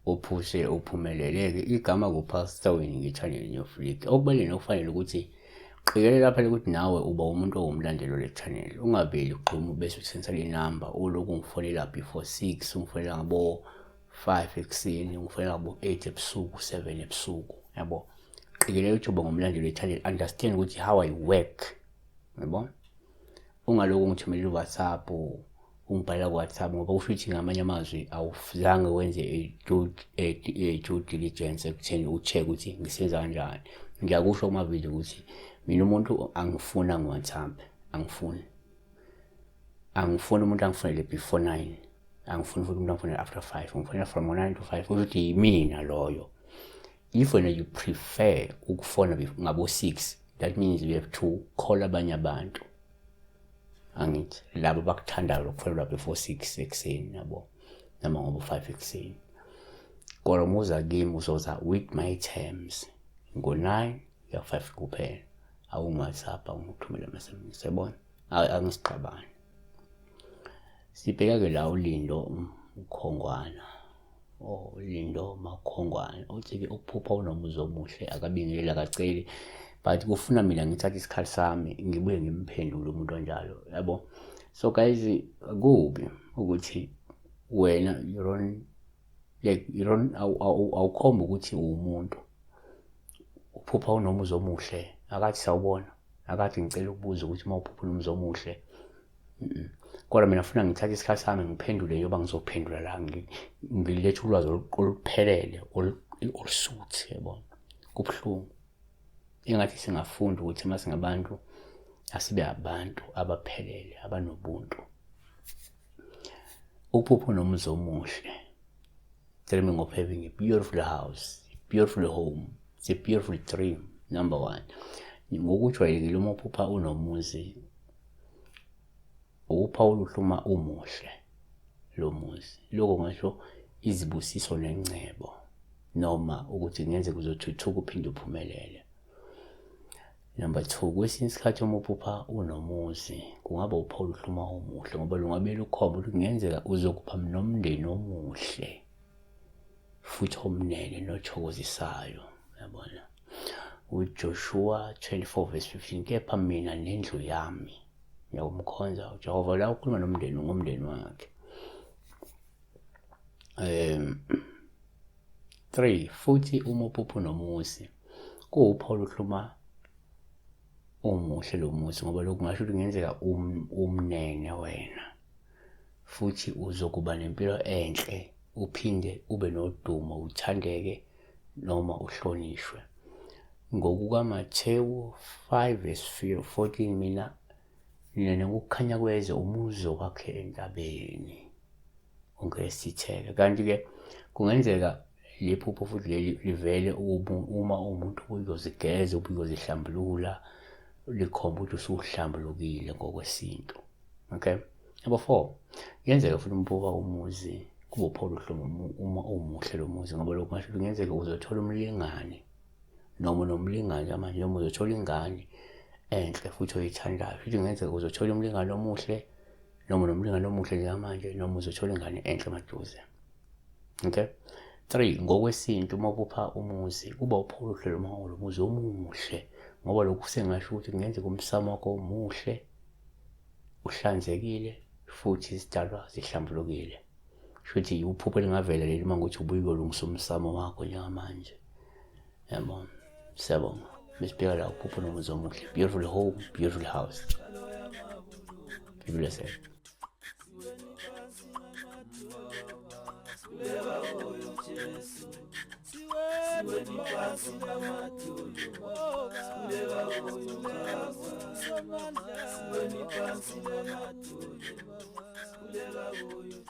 Uphuse uphumelele-ke igama kuPastor Winnie nge-channel New Flick. Okubalulekile nokufanele ukuthi qikelela phela ukuthi nawe uba umuntu owumlandeli wale channel. Ungaveli ugxume bese usensela inamba ulokhu ungifonela before 6, ungifonela ngabo 5 ekuseni, ungifonela ngabo 8 ebusuku, 7 ebusuku, yabo. Qikelela ukuthi uba ngumlandeli we-channel, understand ukuthi how I work, yabo. Ungalokhu ungithumelela uWhatsApp, ungibhalela ku-WhatsApp ngoba kusho ukuthi ngamanye amazwi awuzange wenze a due diligence ekutheni u-check ukuthi ngisenza kanjani. Ngiyakusho kuma-video ukuthi mina umuntu angifuna nge-WhatsApp, angifuni. Angifuni umuntu angifonele before 9. Angifuni futhi umuntu angifonele after 5. Ngifonela from 9 to 5. Kusho ukuthi yimina loyo. If wena you prefer ukufona ngabo 6, that means you have to call abanye abantu. Angithi labo bakuthandayo ukufonelwa before 6 ekuseni yabo noma ngoba 5 ekuseni. Kodwa uma uza kimi uzoza with my terms ngo-9 ya 5 kuphela. Awungu-WhatsApp, awunguthumela ama-SMS, yabona? Angisixabani. Sibheka-ke la uLindo Mkhongwana. Oh, Lindo Makhongwana uthi-ke ukuphupha unomuzi omuhle akabingeleli akaceli but kufuna mina ngithathe isikhathi sami ngibuye ngimphendule umuntu onjalo, yabo. So guys, kubi ukuthi wena you don't like you don't awukhombi ukuthi uwumuntu. Uphupha unomuzi omuhle, akathi sawubona, akathi ngicela ukubuza ukuthi uma uphupha unomuzi omuhle. Kodwa mina funa ngithathe isikhathi sami ngiphendule njengoba ngizophendula la ngilethe ulwazi oluphelele olusuthi, yabona. Kubuhlungu. Engathi singafunda ukuthi uma singabantu asibe abantu abaphelele abanobuntu. Uphupho nomuzi omuhle, dreaming of having a beautiful house, beautiful home, it's a beautiful dream, number one. Ngokujwayelekile uma uphupha unomuzi, uphawu oluhle uma umuhle lo muzi. Lokho ngisho izibusiso nengcebo noma ukuthi kungenzeka uzothuthuka uphinde uphumelele. Number 2, kwesinye isikhathi uma uphupha unomuzi kungaba uphawu oluhle uma umuhle ngoba lungabe lukhomba ukuthi kungenzeka uzokupha nomndeni omuhle futhi omnene nothokozisayo, yabona. uJoshua 24 verse 15, kepha mina nendlu yami ngiyakumkhonza uJehova. La ukhuluma nomndeni, ngomndeni wakhe. 3, futhi uma uphupha unomuzi kuwuphawu oluhle uma umuhle lo muzi ngoba lokhu kungasho ukuthi kungenzeka umnene wena futhi uzokuba nempilo enhle uphinde ube nodumo, uthandeke noma uhlonishwe. NgokukaMathewu 5 verse 14, mina nina ningukukhanya kwezwe, umuzi wakhe entabeni ungesitheke. Kanti-ke kungenzeka liphupho futhi leli livele uma umuntu uyozigeza, ubuyozihlambulula, likhomba ukuthi usuhlambulukile ngokwesintu. Okay, number 4, kuyenzeka futhi umphupha umuzi kube uphawu oluhle uma umuhle lo muzi ngoba lokhu ngasho kungenzeka uzothola umlingani noma unomlingani manje noma uzothola ingane enhle futhi oyithandayo. Futhi kungenzeka uzothola umlingani omuhle noma unomlingani omuhle njengamanje noma uzothola ingane enhle maduze. Okay, 3, ngokwesintu uma uphupha umuzi kuba uphawu oluhle noma lo muzi omuhle ngoba lokhu sengasho ukuthi kungenzeka umsamo wakho omuhle, uhlanzekile futhi izidalwa zihlambulukile. Shuthi uphupho elingavela leli uma ukuthi ubuye uyolungisa umsamo wakho njengamanje, yabo. Siyabonga. Besibheka la uphupho nomuzi omuhle, beautiful home, beautiful house. Be blessed. Siweni phansi namadolo, sikhuleka kuyo.